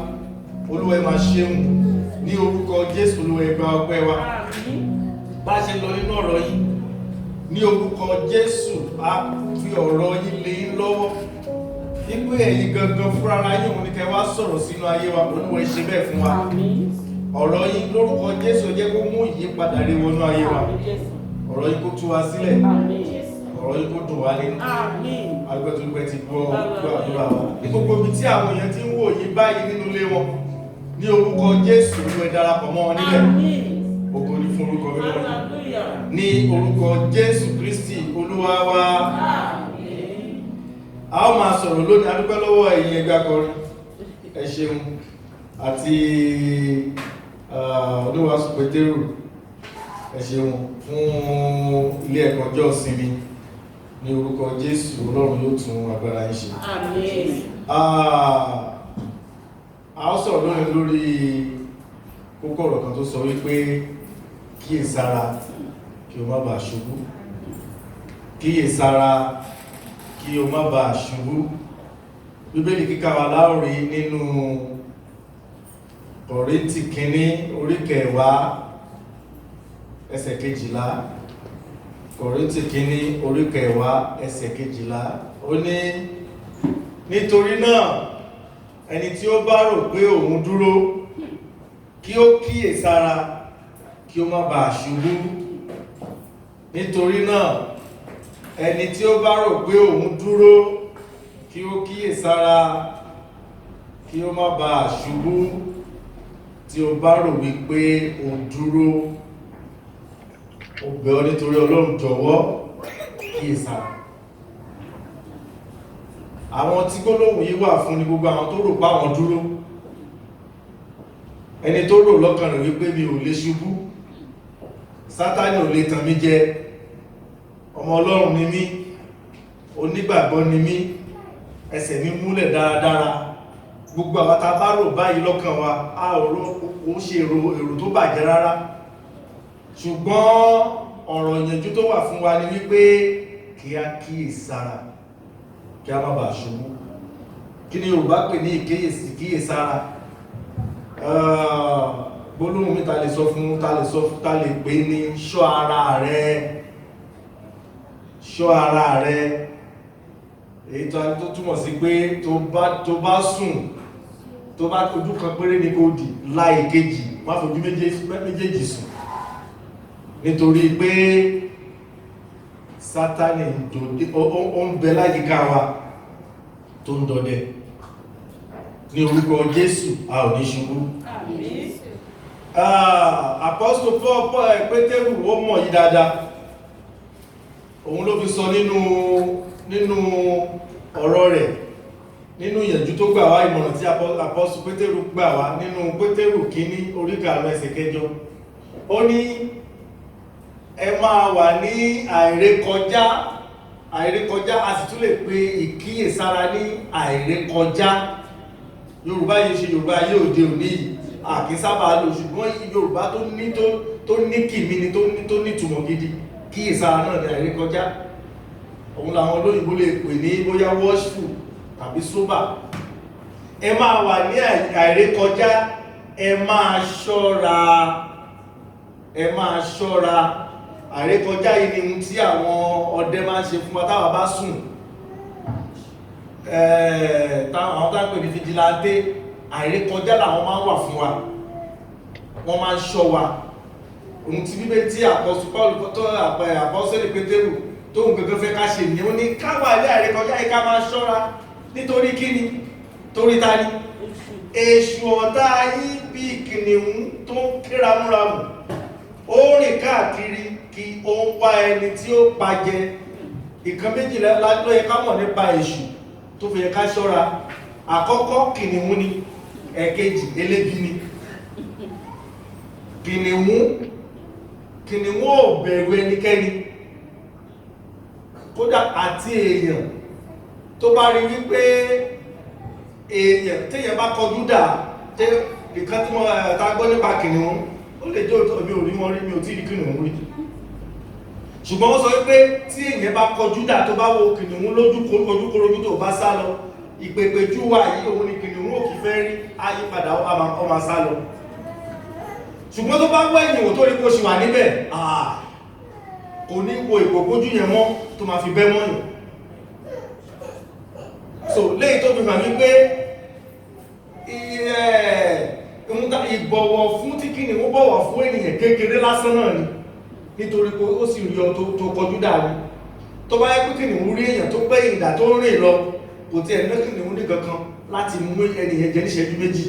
Olúwa, ẹ máa ṣeun. Ní orúkọ Jésù, Olúwa, ẹ gba ọpẹ́ wa. Bá a ṣe lọ nínú ọ̀rọ̀ yìí, ní orúkọ Jésù, a fi ọ̀rọ̀ yín lé yín lọ́wọ́ wípé ẹ̀yin gangan fúnra yín òun ni kẹ́ wá sọ̀rọ̀ sínú ayé wa. Olúwa, ẹ ṣe bẹ́ẹ̀ fún wa. Ọ̀rọ̀ yín, lórúkọ Jésù, jẹ́ kó mú ìyípadà rí wọnú ayé wa. Ọ̀rọ̀ yín kó tú wa sílẹ̀. Ọ̀rọ̀ yín kó dùn wá nínú. Agbẹ́túgbẹ́ ti gbọ́ gbọ́ àdúrà wa. Ní gbogbo ibi tí àwọn èèyàn ti ń wò yín báyìí nínú ilé wọn, ní orúkọ Jésù, Olúwa, ẹ darapọ̀ mọ́ wọn níbẹ̀. Ògo ni fún orúkọ mímọ́ yín. Ní orúkọ Jésù Kristi Olúwa wa, a ó máa sọ̀rọ̀ lónìí. A dúpẹ́ lọ́wọ́ ẹ̀yin ẹgbẹ́ akọrin, ẹ ṣeun, àti Oníwàásù Pétérù, ẹ ṣeun fún ilé ẹ̀kọ́ ọjọ́ ìsinmi. Ní orúkọ Jésù, Ọlọ́run yóò tún agbára yín ṣe. Àmín. A ó sọ̀rọ̀ lónìí lórí kókó ọ̀rọ̀ kan tó sọ wípé kíyèsára kí o má bàa ṣubú. Kíyèsára kí o má bàa ṣubú. Bíbélì kíkà wa láòrí nínú Kọ̀ríńtì kínní orí kẹwàá ẹsẹ̀ 12. Kọ̀ríńtì kínní orí kẹwàá ẹsẹ̀ 12, ó ní, nítorí náà, ẹni tí ó bá rò pé òun dúró, kí ó kíyèsára kí ó má bàa ṣubú. Nítorí náà, ẹni tí ó bá rò pé òun dúró, kí ó kíyèsára kí ó má bàa ṣubú. Tí o bá rò wípé o dúró, ó bẹ̀ ọ́ nítorí Ọlọ́run, jọ̀wọ́ kíyèsára. Àwọn tí gbólóhùn yìí wà fún ni gbogbo àwọn tó rò pé àwọn dúró. Ẹni tó rò lọ́kàn rẹ̀ wípé mi ò lè ṣubú, Sátánì ò lè tàn mí jẹ, ọmọ Ọlọ́run ni mí, onígbàgbọ́ ni mí, ẹsẹ̀ mi múlẹ̀ dáradára. Gbogbo àwọn tá a bá rò báyìí lọ́kàn wa, a ò rò ó ṣe èrò tó bàjẹ́ rárá. Ṣùgbọ́n ọ̀rọ̀ ìyànjú tó wà fún wa ni wípé kí a kíyèsára kí a má bàa ṣubú. Kí ni Yorùbá pè ní ìkíyèsára? Gbólóhùn mi ta lè sọ fún, ta lè sọ fún, ta lè pè ní ṣọ́ ara rẹ, ṣọ́ ara rẹ. Èyí tó túmọ̀ sí pé tó bá sùn, tó bá ojú kan péré ní kó dì láì kejì, má fojú méjèèjì sùn, nítorí pé Sátánì ó ń bẹ láyìíká wa tó ń dọdẹ. Ní orúkọ Jésù, a ò ní ṣubú. Àmín. Apostle Paul, Pétérù, ó mọ̀ yí dáadáa. Òun ló fi sọ nínú ọ̀rọ̀ rẹ̀, nínú ìyànjú tó gbà wá, ìmọ̀ràn tí Apostle Pétérù gbà wá nínú Pétérù kíní orí 5 ẹsẹ̀ 8, ó ní ẹ máa wà ní àìrékọjá. Àìrékọjá, a sì tún lè pe ìkíyèsára ní àìrékọjá. Yorùbá yìí ṣe Yorùbá yìí òde òní yìí, a kì í sábà lò, ṣùgbọ́n Yorùbá tó ní tó ní kìmí ni, tó ní ìtumọ̀ gidi. Kíyèsára náà ní àìrékọjá. Òun làwọn olóyìnbó lè pè ní bóyá watchful tàbí sober. Ẹ máa wà ní àìrékọjá, ẹ máa ṣọ́ra, ẹ máa ṣọ́ra. Àìrékọjá yìí ni ohun tí àwọn ọdẹ máa ń ṣe fún wa táwa bá sùn. Àwọn tá ń pè ní vigilante, àìrékọjá làwọn máa ń wà fún wa, wọ́n máa ń ṣọ́ wa. Ohun tí Bíbélì, tí Apostle Paul tó Àpọ́sítélì Pétérù tóun gangan fẹ́ ká ṣe nìyẹn. Ó ní ká wà ní àìrékọjá yìí, ká máa ṣọ́ra. Nítorí kíni? Torí ta ni? Èṣù ọ̀tá yín bí kìnìún tó ń ké ramúramù, ó rìn káàkiri kí ó ń wá ẹni tí ó pa jẹ. Ìkan méjì ló yẹ ká mọ̀ nípa èṣù tó fi yẹ ká ṣọ́ra. Àkọ́kọ́, kìnìún ni. Ẹ̀kejì, elébi ni. Kìnìún ò bẹ̀rù ẹnikẹ́ni, kódà àti èèyàn. Tó bá rí wípé èèyàn, téèyàn bá kọjú dà tẹ nǹkan tí wọ́n ta gbọ́ nípa kìnìún, ó lè jẹ́ òótọ́. Mi ò rí wọn rí, mi ò tí ì rí kìnìún rí, ṣùgbọ́n wọ́n sọ wípé tí èèyàn bá kọjú dà, tó bá wo kìnìún lójú ojúkorojú, tó bá sá lọ, ìpèpèjú wa yìí, òun ni kìnìún ò kì í fẹ́ rí, á yípadà, ó máa sá lọ. Ṣùgbọ́n tó bá wẹ̀yìn wò, tó rí kó ṣì wà níbẹ̀, kò ní wo ìpòpójú yẹn mọ́ tó máa fi bẹ́ mọ́yàn. So léyìí tó fi hàn wípé ìbọ̀wọ̀ fún tí kìnìún bọ̀wọ̀ fún ènìyàn kékeré lásán náà ni, nítorí pé ó sì rí ọ tó kọjú dà ní. Tó bá yẹ pé kìnìún rí èèyàn tó gbẹ̀yìn ìdà tó rìn lọ, kò tí ẹ̀ ní kìnìún ní kankan láti mú ènìyàn jẹ níṣẹ́jú méjì.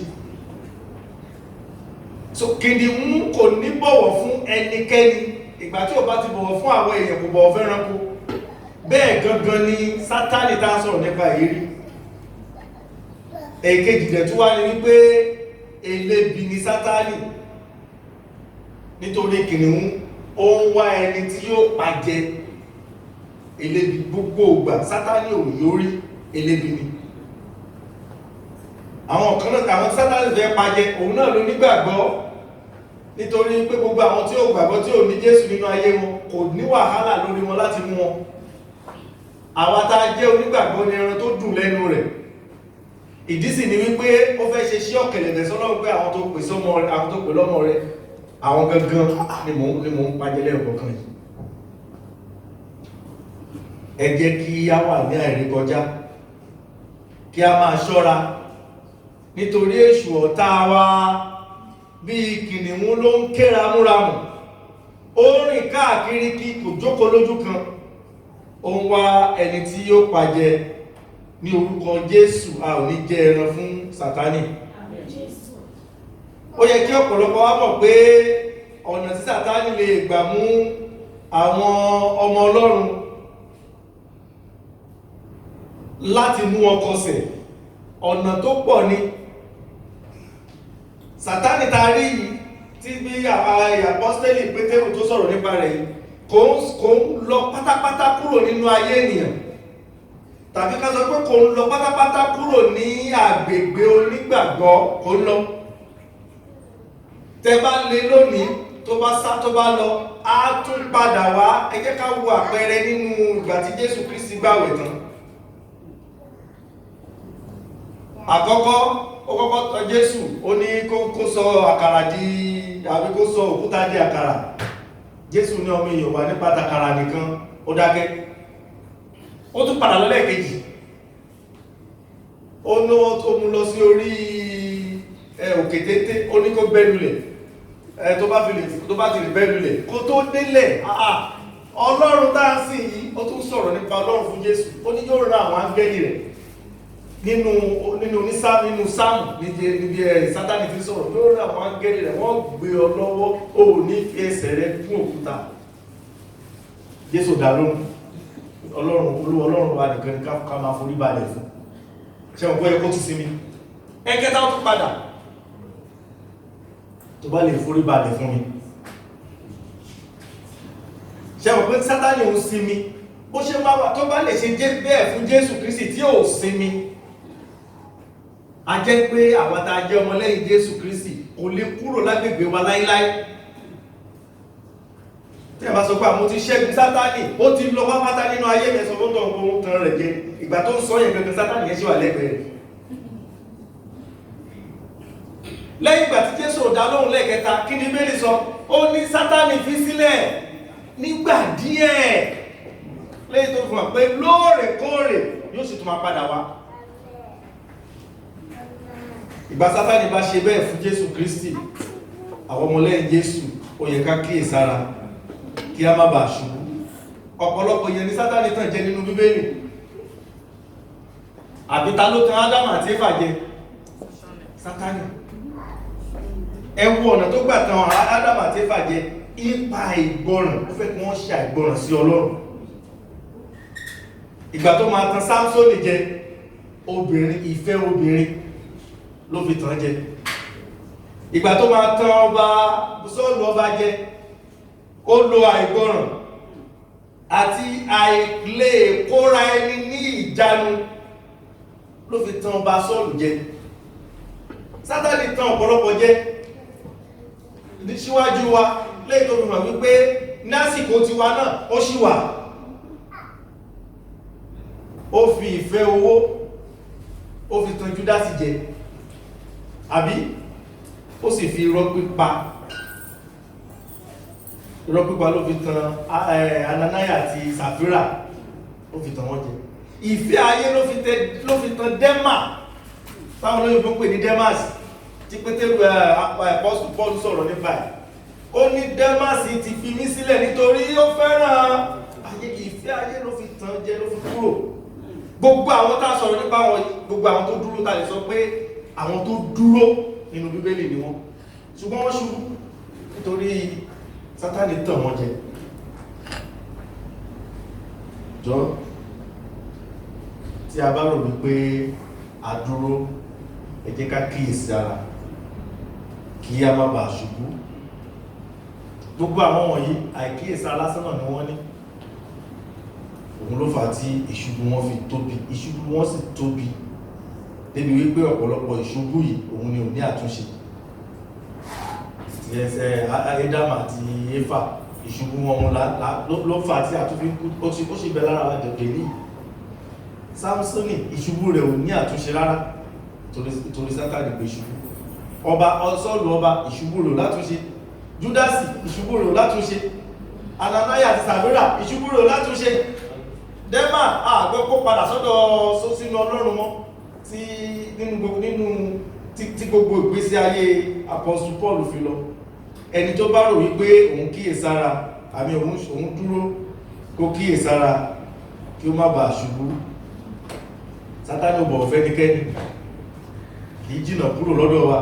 So kìnìún kò ní bọ̀wọ̀ fún ẹnikẹ́ni. Ìgbà tí ò bá ti bọ̀wọ̀ fún àwọn èèyàn, kò bọ̀wọ̀ fẹ́ranko. Bẹ́ẹ̀ gangan ni Sátánì tá a sọ̀rọ̀ nípa ìrírí. Èkejì dẹ̀ tún wá ní wípé elébi ni Sátánì. Nítorí kìnìún ó ń wá ẹni tí yóò pa jẹ. Elébi gbogbo ìgbà Sátánì ò yórí, elébi ni. Àwọn kan náà, àwọn tí Sátánì fẹ́ pa jẹ, òun náà ló nígbàgbọ́. Nítorí pé gbogbo àwọn tí ò gbàgbọ́, tí ò ní Jésù nínú ayé wọn, kò ní wàhálà lórí wọn láti mú wọn. Àwa tá a jẹ́ onígbàgbọ́ ni ẹran tó dùn lẹ́nu rẹ̀. Ìdí sì ni wípé ó fẹ́ ṣe sí ọ̀kẹ̀lẹ̀bẹ̀ sọ́lọ́run pé àwọn tó pè sọ́mọ rẹ̀, àwọn tó pè lọ́mọ rẹ̀, àwọn gangan ni mò ń pajẹ lẹ́ẹ̀kọ̀ọ̀kan yìí. Ẹ jẹ́ kí á wà ní àìrékọjá, kí a máa ṣọ́ra, nítorí èṣù ọ̀tá wa bíi kìnìún ló ń ké ramúramù. Ó rìn káàkiri kí kò jókòó lójú kan, ó ń wá ẹni tí yóò pajẹ. Ní orúkọ Jésù, a ò ní jẹ ẹran fún Sátánì. Ó yẹ kí ọ̀pọ̀lọpọ̀ wa mọ̀ pé ọ̀nà tí Sátánì lè gbà mú àwọn ọmọ Ọlọ́run láti mú wọn kọsẹ̀, ọ̀nà tó pọ̀ ni. Sátánì ta rí yìí, tí bí àpọ́stélì Pétérù tó sọ̀rọ̀ nípa rẹ̀ yìí, kò ń lọ pátápátá kúrò nínú ayé ènìyàn, tàbí ká sọ pé kò ń lọ pátápátá kúrò ní àgbègbè onígbàgbọ́. Kò ń lọ. Tẹ bá lé lónìí, tó bá sá, tó bá lọ, á tún padà wá. Ẹ jẹ́ ká wo àpẹẹrẹ nínú ìgbà tí Jésù Kristi gbàwẹ̀ tán. Àkọ́kọ́, ó kọ́kọ́ tọ̀ Jésù, ó ní kó sọ àkàrà di, àbí kó sọ òkúta di àkàrà. Jésù ní ọmọ èèyàn wà nípa tàkàrà nìkan. Ó dákẹ́. Ó tún padà lọ lẹ́ẹ̀kejì. Ó ní ó mú lọ sí orí òkè téńté, ó ní kó bẹ́ lulẹ̀. Tó bá ti lè bẹ́ lulẹ̀ kó tó délẹ̀, Ọlọ́run tá a sìn yìí, ó tún sọ̀rọ̀ nípa Ọlọ́run fún Jésù. Ó ní yóò ran àwọn áńgẹ́lì rẹ̀ nínú ní sáàmù, nínú sáàmù níbi Sátánì fi sọ̀rọ̀, yóò ran àwọn áńgẹ́lì rẹ̀, wọ́n gbé ọ lọ́wọ́, ó ní fi ẹsẹ̀ rẹ̀ gún òkúta. Jésù dá lóhùn, Ọlọ́run, Olúwa Ọlọ́run wa nìkan ní ká máa forí balẹ̀ fún. Ṣé wọn kó yẹ kó tún sinmi? Ẹ̀kẹta, ó tún padà, tó bá lè forí balẹ̀ fún mi. Ṣé wọn pé Sátánì ò sinmi? Bó ṣe máa wà, tó bá lè ṣe jẹ́ bẹ́ẹ̀ fún Jésù Kristi tí ò sinmi, a jẹ́ pé àwọn tá a jẹ́ ọmọlẹ́yìn Jésù Kristi, kò lè kúrò lágbègbè wa láíláí. Tí a bá sọ pé àwọn ti ṣẹ́gun Sátánì, ó ti lọ pápátá nínú ayé mi, sọ fún tọ̀ ohun tán rẹ̀ jẹ. Ìgbà tó ń sọ yẹn gangan, Sátánì yẹn ṣì wà lẹ́gbẹ̀ẹ́ rẹ̀. Lẹ́yìn ìgbà tí Jésù ò dá lóhùn lẹ́ẹ̀kẹta, kí ni Bíbélì sọ? Ó ní Sátánì fi sílẹ̀ nígbà díẹ̀, lẹ́yìn tó fi hàn pé lóòrèkóòrè yóò sì tún máa padà wá. Ìgbà Sátánì bá ṣe bẹ́ẹ̀ fún Jésù Kristi, àwọn ọmọlẹ́yìn Jésù, ó yẹ ká kíyèsára kí a má bàa ṣubú. Ọ̀pọ̀lọpọ̀ yẹn ní Sátánì tàn jẹ nínú Bíbélì. Àbí ta ló tan Ádámù àti Éfà jẹ? Sátánì. Ẹ wo ọ̀nà tó gbà tan Ádámù àti Éfà jẹ. Ipa ìgbọràn, ó fẹ́ kí wọ́n ṣe àìgbọràn sí Ọlọ́run. Ìgbà tó máa tan Sámsónì jẹ, obìnrin, ìfẹ́ obìnrin ló fi tàn jẹ. Ìgbà tó máa tan ọba Sọ́ọ̀lù ọba jẹ, ó lo àìgbọràn àti àìlè kóra ẹni ní ìjánu ló fi tan ọba Sọ́ọ̀lù jẹ. Sátánì tan ọ̀pọ̀lọpọ̀ jẹ ní síwájú wa, lẹ́yìn tó fi hàn wípé lásìkò tiwa náà, ó ṣì wà. Ó fi ìfẹ́ owó, ó fi tan Júdásì jẹ, àbí ó sì fi irọ́ pípa, irọ́ pípa ló fi tan Ananaya àti Sàfírà, ó fi tan wọ́n jẹ. Ìfẹ́ ayé ló fi tan Dẹ́mà, táwọn olóyìnbó ń pè ní Demas, tí Pétérù, Apostle Paul sọ̀rọ̀ nípa ẹ̀. Ó ní Demas ti fi mí sílẹ̀ nítorí ó fẹ́ràn ayé. Ìfẹ́ ayé ló fi tàn jẹ, ló fi kúrò. Gbogbo àwọn tá a sọ̀rọ̀ nípa wọn, gbogbo àwọn tó dúró, tá a lè sọ pé àwọn tó dúró nínú Bíbélì ni wọ́n, ṣùgbọ́n wọ́n ṣubú nítorí Sátánì tàn wọ́n jẹ. Jọ, tí a bá rò wípé a dúró, ẹ jẹ́ ká kíyèsí ara kí a má bàa ṣubú. Gbogbo àwọn wọ̀nyí, àìkíyèsára lásán náà ni wọ́n ní. Òun ló fà á tí ìṣubú wọn fi tóbi. Ìṣubú wọn sì tóbi débi wípé ọ̀pọ̀lọpọ̀ ìṣubú yìí, òun ni ò ní àtúnṣe. Ti ẹsẹ̀ Ádámù àti Éfà, ìṣubú wọn òun ló fà á tí àtúnfi kú. Ó sì bẹ lára wa dẹ̀dẹ̀ ní. Sámsónì, ìṣubú rẹ̀ ò ní àtúnṣe rárá, torí Sátánì gbé ṣubú. Ọba Sọ́ọ̀lù ọba, ìṣubú rẹ̀ ò látúnṣe. Júdásì, ìṣubú rẹ̀ ò látúnṣe. Ananaya àti Sàfírà, ìṣubú rẹ̀ ò látúnṣe. Dẹ́mà, àgbẹ̀ kó padà sọ́dọ̀ sínú Ọlọ́run mọ́, tí nínú gbogbo nínú tí gbogbo ìgbésí ayé Apostle Paul fi lọ. Ẹni tó bá rò wípé òun kíyèsára àmì òun dúró, kó kíyèsára kí ó má bàa ṣubú. Sátánì ò bọ̀wọ̀ fẹ́nikẹ́ni, kì í jìnà kúrò lọ́dọ̀ wa.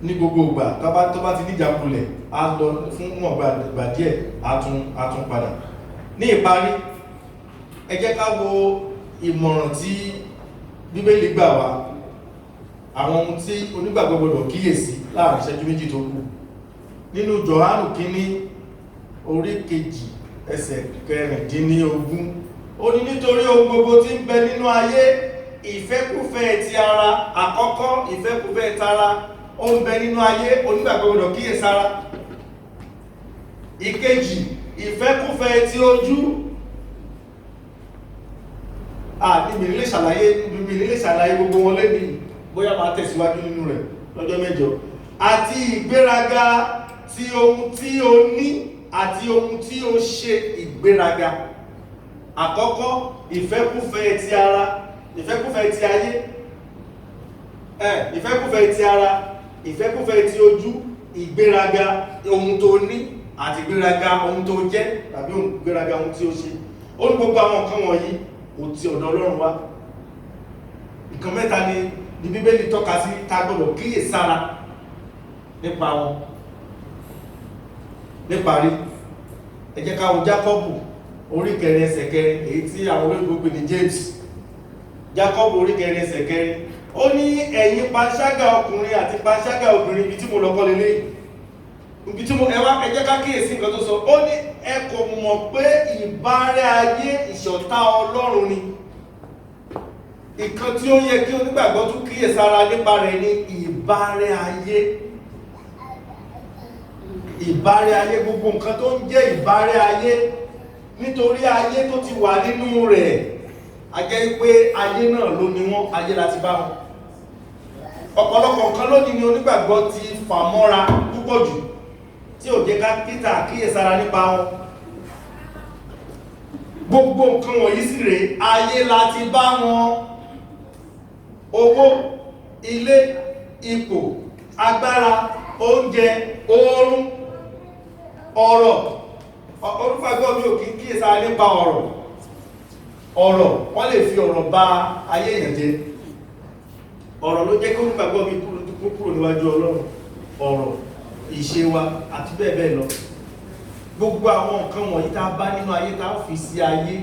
Ní gbogbo ìgbà tó bá ti níjàkulẹ̀, á lọ fún wọn gbà díẹ̀, á tún padà. Ní ìparí, ẹ jẹ́ ká wo ìmọ̀ràn tí Bíbélì gbà wá, àwọn ohun tí onígbàgbọ́ gbọdọ̀ kíyèsí láàrin ìṣẹ́jú 2 tó kù. Nínú Jòhánù kínní, orí 2, ẹsẹ̀ 16, ó ní, "Nítorí ohun gbogbo tí ń bẹ nínú ayé, ìfẹ́kúfẹ́ ti ara." Àkọ́kọ́, ìfẹ́kúfẹ́ tara, ó ń bẹ nínú ayé, onígbàgbọ́ gbọdọ̀ kíyèsára. Ìkejì, ìfẹ́kúfẹ́ ti ojú. Mi lè ṣàlàyé gbogbo wọn lẹ́ni, bóyá máa tẹ̀síwájú nínú rẹ̀ lọ́jọ́ mẹ́jọ. Àti ìgbéraga ti ohun tí o ní àti ohun tí o ṣe. Ìgbéraga àkọ́kọ́, ìfẹ́kúfẹ́ ti ara, ìfẹ́kúfẹ́ ti ayé, ìfẹ́kúfẹ́ ti ara, ìfẹ́kúfẹ́ ti ojú, ìgbéraga ohun tó ní àti ìgbéraga ohun tó jẹ́ tàbí ìgbéraga ohun tí ó ṣe. Ó ní gbogbo àwọn nǹkan wọ̀nyí kò ti ọ̀dọ̀ Ọlọ́run wá. Nǹkan mẹ́ta ni Bíbélì tọ́ka sí tá a gbọ́dọ̀ kíyè sára nípa wọn. Níparí, ẹ jẹ́ ká wo Jákọ́bù orí 4, ẹsẹ̀ 4, èyí tí àwọn olóyìnbó pè ní James. Jákọ́bù orí 4, ẹsẹ̀ 4, ó ní, "Ẹ̀yin panṣágà ọkùnrin àti panṣágà obìnrin." Ibi tí mo lọ kọ́ lélẹ́yìí, ibi tí mo ẹ wá, ẹ jẹ́ ká kíyèsí nǹkan tó sọ. Ó ní, "Ẹ kò mọ̀ pé ìbárẹ́ ayé ìṣọ̀tá Ọlọ́run ni?" Ìkan tí ó yẹ kí onígbàgbọ́ tún kíyèsára nípa rẹ̀ ní ìbárẹ́ ayé. Ìbárẹ́ ayé, gbogbo nǹkan tó ń jẹ́ ìbárẹ́ ayé, nítorí ayé tó ti wà nínú rẹ̀, a jẹ́ pé ayé náà ló ní wọ́n, ayé láti bá wọn. Ọ̀pọ̀lọpọ̀ nǹkan lónìí ni onígbàgbọ́ ti fà mọ́ra púpọ̀ jù tí ò jẹ́ ká kíta kíyèsára nípa wọn. Gbogbo nǹkan wọ̀nyí sì rèé, ayé láti bá wọn: owó, ilé, ipò, agbára, oúnjẹ, oorun, ọ̀rọ̀. Onígbàgbọ́ mi ò kí ń kíyèsára nípa ọ̀rọ̀. Ọ̀rọ̀, wọ́n lè fi ọ̀rọ̀ ba ayé èèyàn jẹ́. Ọ̀rọ̀ ló jẹ́ kí onígbàgbọ́ mi kúrò níwájú Ọlọ́run. Ọ̀rọ̀, ìṣe wa àti bẹ́ẹ̀ bẹ́ẹ̀ lọ. Gbogbo àwọn nǹkan wọ̀nyí tá a bá nínú ayé, tá a fi sí ayé,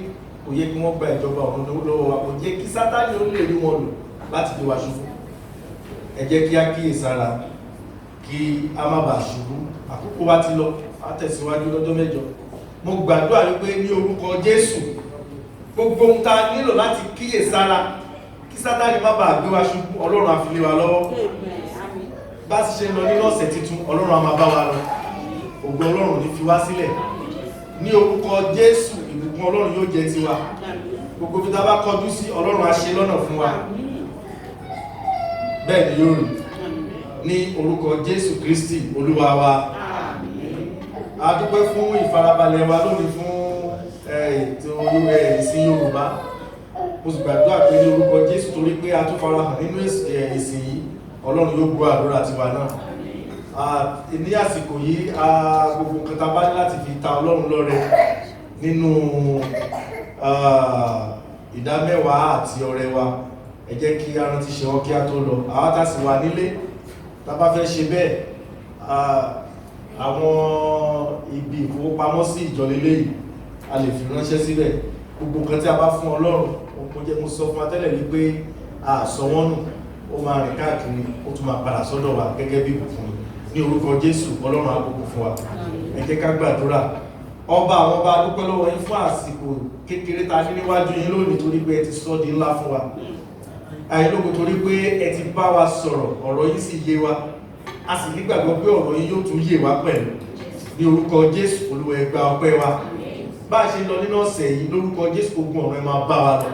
kò yẹ kí wọ́n gba ìjọba ọ̀run lọ́wọ́ wa. Kò jẹ́ kí Sátánì ó lè rí wọn lò láti fi wá ṣubú. Ẹ jẹ́ kí á kíyèsára kí a má bàa ṣubú. Àkókò wa ti lọ, a tẹ̀síwájú lọ́jọ́ mẹ́jọ. Mo gbàdúrà wípé ní orúkọ Jésù, gbogbo ohun tá a nílò láti kíyèsára kí Sátánì má bàa gbé wa ṣubú, Ọlọ́run á fi lé wa lọ́wọ́. Bá a sì ṣe ń lọ nínú ọ̀sẹ̀ tuntun, Ọlọ́run á máa bá wa lọ. Ògo Ọlọ́run ní fi wá sílẹ̀. Ní orúkọ Jésù, ìbùkún Ọlọ́run yóò jẹ́ tiwa. Gbogbo bí ta bá kọjú sí, Ọlọ́run á ṣe lọ́nà fún wa. Bẹ́ẹ̀ ni yóò rí ní orúkọ Jésù Kristi Olúwa wa. A dúpẹ́ fún ìfarabalẹ̀ wa lónìí fún ètò ìsìn Yorùbá. Mo sì gbàdúrà pé ní orúkọ Jésù, torí pé a tún farahàn nínú ìsìn yìí, Ọlọ́run yóò gbọ́ àdúrà tiwa náà. Ní àsìkò yìí, gbogbo nǹkan tá a bá ní láti fi ta Ọlọ́run lọ́rẹ nínú ìdá mẹ́wàá àti ọrẹ wa, ẹ jẹ́ kí a rántí ṣe wọ́n kí a tó lọ. Àwa tá sì wà nílé, tá bá fẹ́ ṣe bẹ́ẹ̀, àwọn ibi ìfowópamọ́sí ìjọ lélẹ́yìí, a lè fi ránṣẹ́ síbẹ̀. Gbogbo nǹkan tí a bá fún Ọlọ́run, mo jẹ́ mo sọ fún wa tẹ́lẹ̀ wípé a sọ wọ́n nù. Ó máa rìn káàkiri, ó tún máa padà sọ́dọ̀ wa gẹ́gẹ́ bí ìbùkún ni. Ní orúkọ Jésù, Ọlọ́run á bùkún fún wa. Ẹ jẹ́ ká gbàdúrà. Ọba àwọn ọba, dúpẹ́ lọ́wọ́ yín fún àsìkò kékeré ta ní níwájú yín lónìí, torí pé ẹ ti sọ di ńlá fún wa. Àìlógo torí pé ẹ ti bá wa sọ̀rọ̀, ọ̀rọ̀ yín sì yé wa. A sì nígbàgbọ́ pé ọ̀rọ̀ yín yóò tún yé wa pẹ̀lú. Ní orúkọ Jésù, Olúwa, ẹ gba ọpẹ́ wa. Bá a ṣe lọ nínú ọ̀sẹ̀ yìí, lórúkọ Jésù, ogun ọ̀run, ẹ máa bá wa lọ.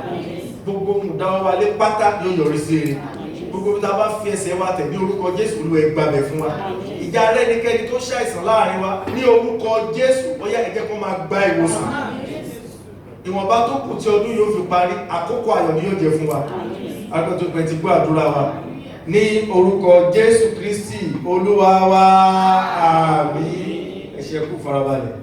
Gbogbo ohun dáwọ́ wa lé pátá yóò yọrí sí rere. Gbogbo bí ta bá fi ẹsẹ̀ wa tẹ̀, ní orúkọ Jésù, Olúwa, ẹ gbàbẹ̀ fún wa. Ìjà rẹ nìkẹ́ni tó ṣàìsàn láàrin wa, ní orúkọ Jésù, bóyá ẹ jẹ́ kó máa gba ìwòsàn. Ìwọ̀nba tó kù tí ọdún yóò fi parí, àkókò ayọ̀ ni yóò jẹ́ fún wa. Agbẹ́tọ̀pẹ̀ ti gbọ́ àdúrà wa ní orúkọ Jésù Kristi Olúwa wa, àmín. Ẹ ṣé, kú farabalẹ̀.